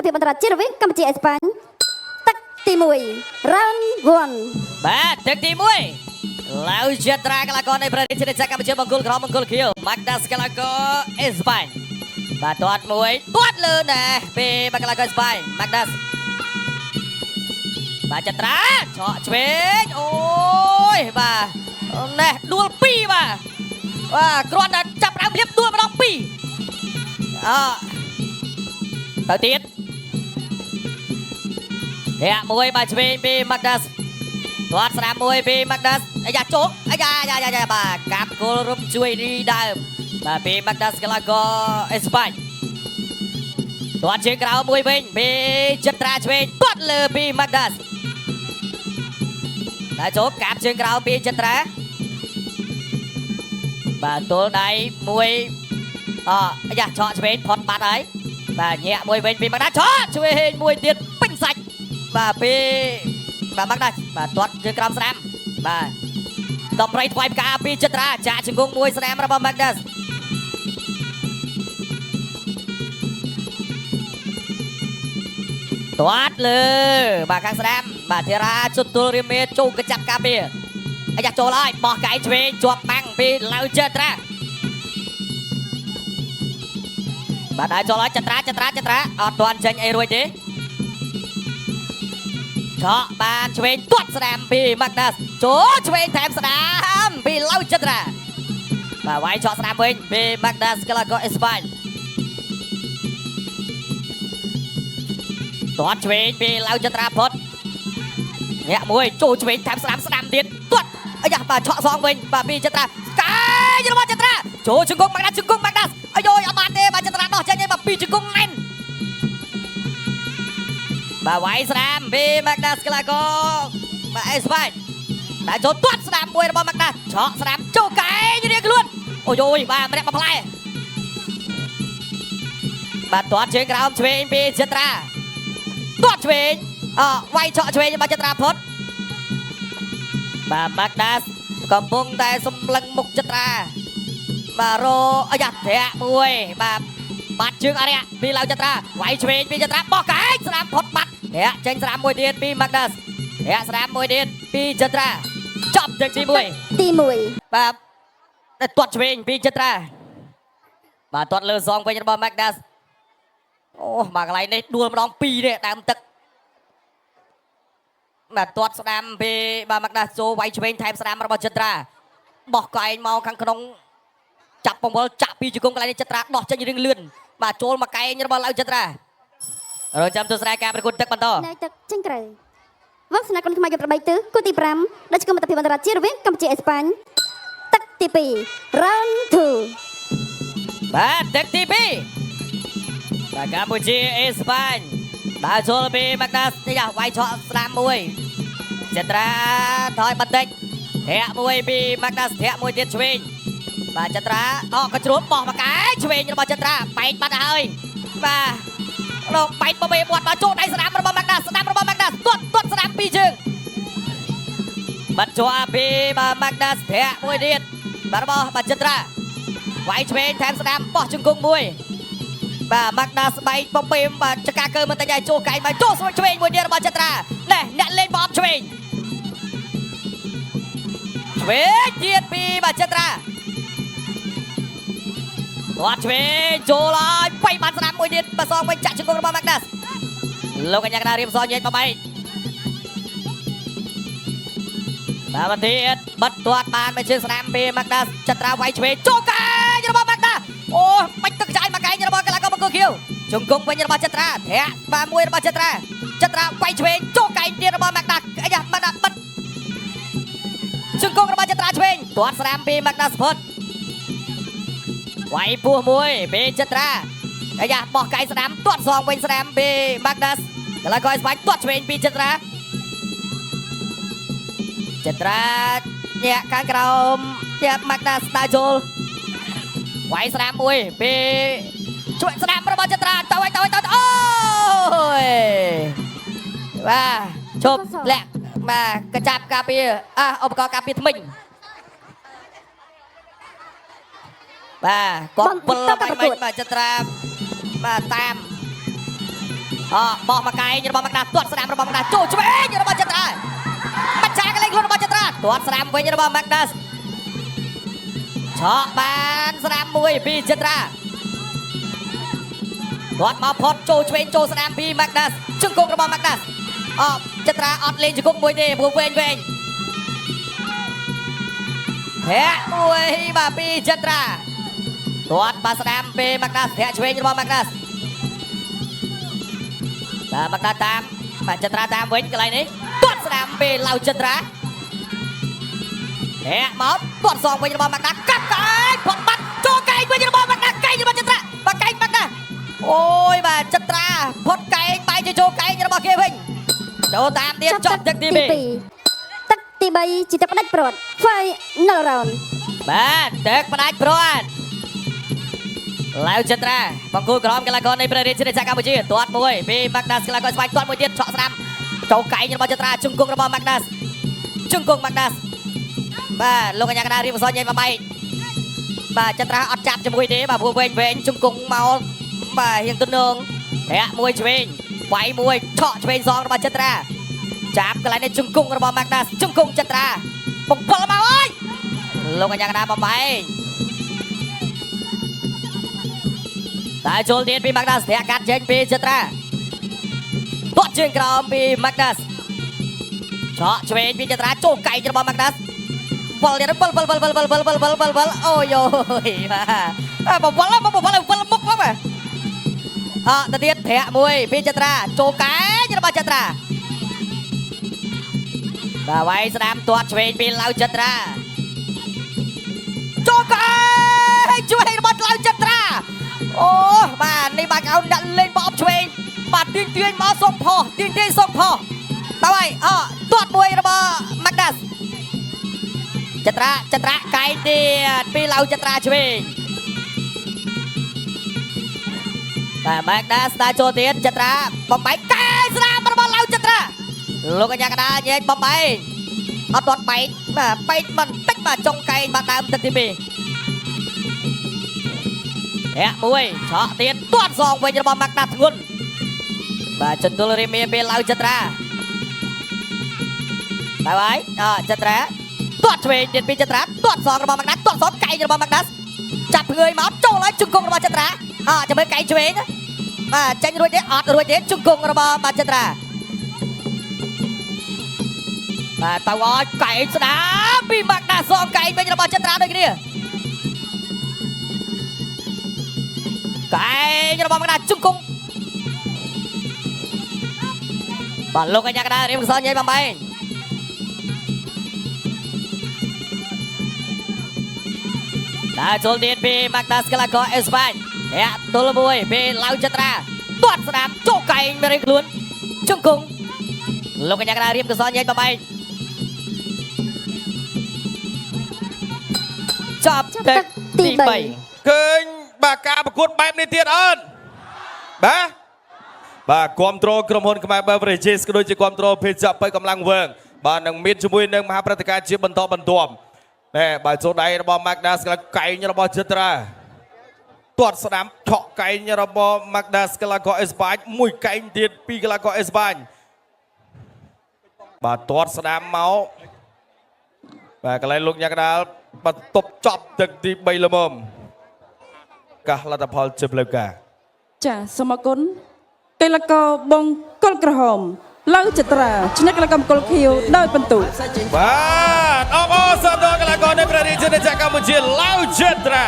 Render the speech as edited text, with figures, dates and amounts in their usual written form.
ភាពអន្តរជាតិរវាងកម្ពុជាអេស្ប៉ាញទឹកទី1 round 1 បាទទឹកទី1ឡាវជាត្រាកីឡាករនៃប្រទេសជាតិកម្ពុជាបង្គោលក្រហមបង្គោលខៀវម៉ាក់ដាសកីឡាករអេស្ប៉ាញបាទទាត់មួយទាត់លើណាស់ពីបាកីឡាករអេស្ប៉ាញម៉ាក់ដាសបាទចត្រាឆក់ឆ្វេងអូយបាទណែដួល2បាទបាទគ្រាន់តែចាប់ដើមលៀបដួលម្ដង2អទៅទៀតធាក់មួយបាទឆ្វេងពីម៉ាក់ដាស ទាត់ស្ដាំមួយពីម៉ាក់ដាសអាយ៉ាជោគអាយ៉ាយ៉ាយ៉ាយ៉ាបាទកាប់គល់រំជួយរីដើមបាទពីម៉ាក់ដាសកីឡាករអេស្ប៉ាញទាត់ជើងក្រៅមួយវិញពីចិត្រាឆ្វេងទាត់លើពីម៉ាក់ដាសតែជោគកាប់ជើងក្រៅពីចិត្រាបាទទល់ដៃមួយអអាយ៉ាឆក់ឆ្វេងផុតបាត់ហើយបាទញាក់មួយវិញពីម៉ាក់ដាសឆក់ឆ្វេងមួយទៀតពេញសាច់បាទពី បាទបាក់ដាច់បាទទាត់ជើងក្រោមស្ដាំបាទដំប្រៃថ្វាយផ្កាពីចិត្រាចាក់ជង្គង់មួយស្ដាំរបស់ Magnus ទាត់លើបាទខាងស្ដាំបាទធីរ៉ាជុតទល់រាមេចូលកញ្ចាប់ការពារអាយ៉ាចូលហើយបោះកែងឆ្វេងជាប់បាំងពីឡៅចិត្រាបាទហើយចូលហើយចិត្រាចិត្រាចិត្រាអត់ទាន់ចេញអីរួចទេ ឆក់បានឆ្វេងទាត់ស្ដាំពីម៉ាក់ដាសចូលឆ្វេងថែមស្ដាំពីឡៅចិត្រាបាទវាយឆក់ស្ដាំវិញពីម៉ាក់ដាសកីឡាករអេស្ប៉ាញទាត់ឆ្វេងពីឡៅចិត្រាផុតញាក់មួយចូលឆ្វេងថែមស្ដាំស្ដាំទៀតទាត់អាយ៉ាបាទឆក់សងវិញបាទពីចិត្រាកែងរបស់ចិត្រាចូលជង្គង់ម៉ាក់ដាសជង្គង់ម៉ាក់ដាសអាយយអត់បានទេបាទចិត្រាដោះចេញឯងបាទពីជង្គង់ណែន បាទវាយស្ដាំពីម៉ាក់ដាសកីឡាករបាទអេស្ប៉ាញដែលចូលទាត់ស្ដាំមួយរបស់ម៉ាក់ដាសឆក់ស្ដាំចូលកែងរៀងខ្លួនអូយយបាទម្នាក់មួយផ្លែបាទទាត់ជើងក្រោមឆ្វេងពីចិត្រាទាត់ឆ្វេងអវាយឆក់ឆ្វេងរបស់ចិត្រាផុតបាទម៉ាក់ដាសកំពុងតែសម្លឹងមុខចិត្រាបាទរអាយ៉ាធាក់មួយបាទ បាត់ជើងអរិយពីឡៅចត្រាវាយឆ្វេងពីចត្រាបោះកែងស្ដាំផុតបាត់ធាក់ចេញស្ដាំមួយទៀតពីម៉ាក់ដាសធាក់ស្ដាំមួយទៀតពីចត្រាចប់ទឹកទី1 ទី1 បាទតែទាត់ឆ្វេងពីចត្រាបាទទាត់លើសងវិញរបស់ម៉ាក់ដាសអូមកកន្លែងនេះដួលម្ដង2នេះដើមទឹកបាទទាត់ស្ដាំពីបាទម៉ាក់ដាសចូលវាយឆ្វេងថែមស្ដាំរបស់ចត្រាបោះកែងមកខាងក្នុងចាប់ពង្វល់ចាក់ពីជង្គង់កន្លែងនេះចត្រាដោះចេញរៀងលឿនបាទចូលមកកែងរបស់ឡៅចត្រារងចាំទស្សនាការប្រកួតទឹកបន្ត នៅទឹកចេញក្រៅវងស្នាគុនខ្មែរយក8ទិសគូទី5ដែលជាមិត្តភាពអន្តរជាតិរវាងកម្ពុជាអេស្ប៉ាញទឹកទី2 round 2 បាទទឹកទី2បាទកម្ពុជាអេស្ប៉ាញដើរចូលពីម៉ាក់ដាសនេះយ៉ាវាយឆក់ស្ដាំមួយចត្រាថយបន្តិចធាក់មួយពីម៉ាក់ដាសធាក់មួយទៀតឆ្វេងបាទចត្រាអកជ្រួលបោះមកកែឆ្វេងរបស់ចត្រាបែកបាត់ទៅហើយបាទលោកបែកបបេមាត់បាទចូលដៃស្ដាំរបស់ម៉ាក់ដាសស្ដាំរបស់ម៉ាក់ដាសទាត់ទាត់ស្ដាំពីរជើងបាត់ជាប់ពីបាទម៉ាក់ដាសធាក់មួយទៀតបាទរបស់បាទចត្រា វាយឆ្វេងថែមស្ដាំបោះជង្គង់មួយបាទម៉ាក់ដាស្បែកបំពេមបាទចកាកើមិនតិចឲ្យចូលកែងបាទចូលស្វឆ្វេងមួយទៀតរបស់ចត្រាណែអ្នកលេងបបឆ្វេងឆ្វេងទៀតពីបាទចត្រាគាត់ឆ្វេងចូលហើយបៃបានស្ដាំមួយទៀតបាទសងវិញចាក់ជង្គង់របស់ម៉ាក់ដាសលោកកញ្ញាកណ្ដាលរៀបសញែកបបែកបាទបន្ទៀតបិទទាត់បានមួយជើងស្ដាំពីម៉ាក់ដាសចត្រាវាយឆ្វេងចូលកែងរបស់ម៉ាក់ដាសអូបាច់ទឹកចាយមកកែងរបស់កីឡាករបង្គោលខៀវជង្គង់វិញរបស់ចត្រាធាក់បាទមួយរបស់ចត្រាចត្រាវាយឆ្វេងចូលកែងទៀតរបស់ម៉ាក់ដាសអាយ៉ាម៉ាក់ដាសបិទជង្គង់របស់ចត្រាឆ្វេងទាត់ស្ដាំពីម៉ាក់ដាសផុតវាយពោះមួយពីចត្រាអាយ៉ាបោះកែងស្ដាំទាត់សងវិញស្ដាំពីម៉ាក់ដាសកីឡាករស្បាញ់ទាត់ឆ្វេងពីចត្រា ចត្រាញាក់ខាងក្រោមញាក់ម៉ាក់ដាស្ដាចូលវាយស្ដាំមួយពីជួយស្ដាំរបស់ចត្រាទៅហើយទៅហើយទៅអូយបាទជប់លាក់បាទកញ្ចាប់ការពារអះឧបករណ៍ការពារថ្មិញបាទគាត់ពលបាញ់បាញ់បាទចត្រាបាទតាម អបោះមកកែងរបស់ម៉ាក់ដាទាត់ស្ដាំរបស់ម៉ាក់ដាចូលឆ្វេងរបស់ចត្រាបច្ចាកលេងខ្លួនរបស់ចត្រាទាត់ស្ដាំវិញរបស់ម៉ាក់ដាឆក់បានស្ដាំមួយពីចត្រាទាត់មកផុតចូលឆ្វេងចូលស្ដាំពីម៉ាក់ដាជង្គង់របស់ម៉ាក់ដាអចត្រាអត់លេងជង្គង់មួយទេព្រោះវែងវែងធាក់មួយបាទពីចត្រាទាត់បាទស្ដាំពីម៉ាក់ដាធាក់ឆ្វេងរបស់ម៉ាក់ដាបាទម៉ាក់ដាតាមបាទចត្រាតាមវិញកន្លែងនេះទាត់ស្ដាំពីឡៅចត្រាធាក់មកទាត់សងវិញរបស់ម៉ាក់ដាកាត់កែងផុតបាត់ចូលកែងវិញរបស់ម៉ាក់ដាកែងរបស់ចត្រាបាទកែងម៉ាក់ដាអូយបាទចត្រាផុតកែងបែរជាចូលកែងរបស់គេវិញចូលតាមទៀតចប់ទឹកទី2 ទឹកទី3ជាទឹកផ្ដាច់ព្រាត់ Final round បាទទឹកផ្ដាច់ព្រាត់ឡាវចត្រាបង្គោលក្រមកីឡាករនៃព្រះរាជាណាចក្រកម្ពុជាទាត់មួយពីម៉ាក់ដាសកីឡាករស្វែងទាត់មួយទៀតឆក់ស្ដាំចូលកែងរបស់ចត្រាជង្គង់របស់ម៉ាក់ដាសជង្គង់ម៉ាក់ដាសបាទលោកកញ្ញាកណ្ដាលរៀបអសញ៉ៃមួយបែកបាទចត្រាអត់ចាប់ជាមួយទេបាទព្រោះវែងវែងជង្គង់មកបាទរៀងទំនងធាក់មួយឆ្វេងវាយមួយឆក់ឆ្វេងសងរបស់ចត្រាចាប់កន្លែងនេះជង្គង់របស់ម៉ាក់ដាសជង្គង់ចត្រាបង្វិលមកអើយលោកកញ្ញាកណ្ដាលបំបែងតែចូលទៀតពីម៉ាក់ដាសធាក់កាត់ចេញពីចត្រាទាត់ជើងក្រោមពីម៉ាក់ដាសឆក់ឆ្វេងពីចត្រាចូលកែងរបស់ម៉ាក់ដាសវល់ទៀតវល់វល់វល់វល់វល់វល់វល់វល់វល់វល់អូយយបាទបវល់បវល់វល់មុខមកបាទអទៅទៀតធាក់មួយពីចត្រាចូលកែងរបស់ចត្រាបាទវាយស្ដាំទាត់ឆ្វេងពីឡៅចត្រាចូលកែងជួយរបស់ឡៅចត្រាអូបាទនេះបាទឲ្យអ្នកលេងបបឆ្វេងបាទទាញទាញមកសុំផុសទាញទាញសុំផុសតើហើយអទាត់មួយរបស់ម៉ាក់ដាសចត្រាចត្រាកែងទៀតពីឡៅចត្រាឆ្វេងតែម៉ាក់ដាសស្ដារចូលទៀតចត្រាបំបែកកែងស្ដាំរបស់ឡៅចត្រាលោកកញ្ញាកដាញែកបំបែកអត់ទាត់បែកបាទបែកបន្តិចបាទចុងកែងបាទដើមទឹកទី2ធាក់មួយឆក់ទៀតទាត់សងវិញរបស់ម៉ាក់ដាធ្ងន់បាទចន្ទលរីមាពេលឡៅចត្រាតើហើយអចត្រាទាត់ឆ្វេងទៀតពីចត្រាទាត់សងរបស់ម៉ាក់ដាទាត់សងកែងរបស់ម៉ាក់ដាចាប់ភ្ងើយមកចូលហើយជង្គង់របស់ចត្រាអចាំមើលកែងឆ្វេងបាទចេញរួចទេអត់រួចទេជង្គង់របស់បាទចត្រាបាទទៅឲ្យកែងស្ដាមពីម៉ាក់ដាសងកែងវិញរបស់ចត្រាដូចគ្នាកែងរបស់ម៉ាក់ដាជង្គង់បាទលោកកញ្ញាកដារៀមកសញ៉ៃបំបែងដើរចូលទៀតពីម៉ាក់ដាស្កឡាកអេស្ប៉ាញធាក់ទល់មួយពីឡៅចត្រាទាត់ស្ដាមចូលកែងមេរៀងខ្លួនជង្គង់លោកកញ្ញាកដារៀមកសញ៉ៃបំបែងចប់ទឹកទី3 ឃើញបាទការប្រកួតបែបនេះទៀតអត់បាទបាទគ្រប់គ្រងក្រុមហ៊ុនខ្មែរ Beverages ក៏ដូចជាគ្រប់គ្រងភេសជ្ជៈបើកម្លាំងវើងបាទនឹងមានជាមួយនឹងមហាព្រឹត្តិការណ៍ជាបន្តបន្ទាប់ណែបាទចូលដៃរបស់ Magda ស្កកែងរបស់ចិត្រាទាត់ស្ដាំឆក់កែងរបស់ Magda ស្កឡាកអេស្ប៉ាញមួយកែងទៀតពីកីឡាករអេស្ប៉ាញបាទទាត់ស្ដាំមកបាទកន្លែងលោកញ៉ាកដាលបាទទប់ចប់ទឹកទី3ល្មមកាសលទ្ធផលជាផ្លូវការ ចាសូមអរគុណកីឡាករបង្គោលក្រហមឡៅចត្រាឈ្នះកីឡាករបង្គោលខៀវដោយពិន្ទុ បាទអបអរសាទរកីឡាករនៃព្រះរាជាណាចក្រកម្ពុជាឡាវចិត្រា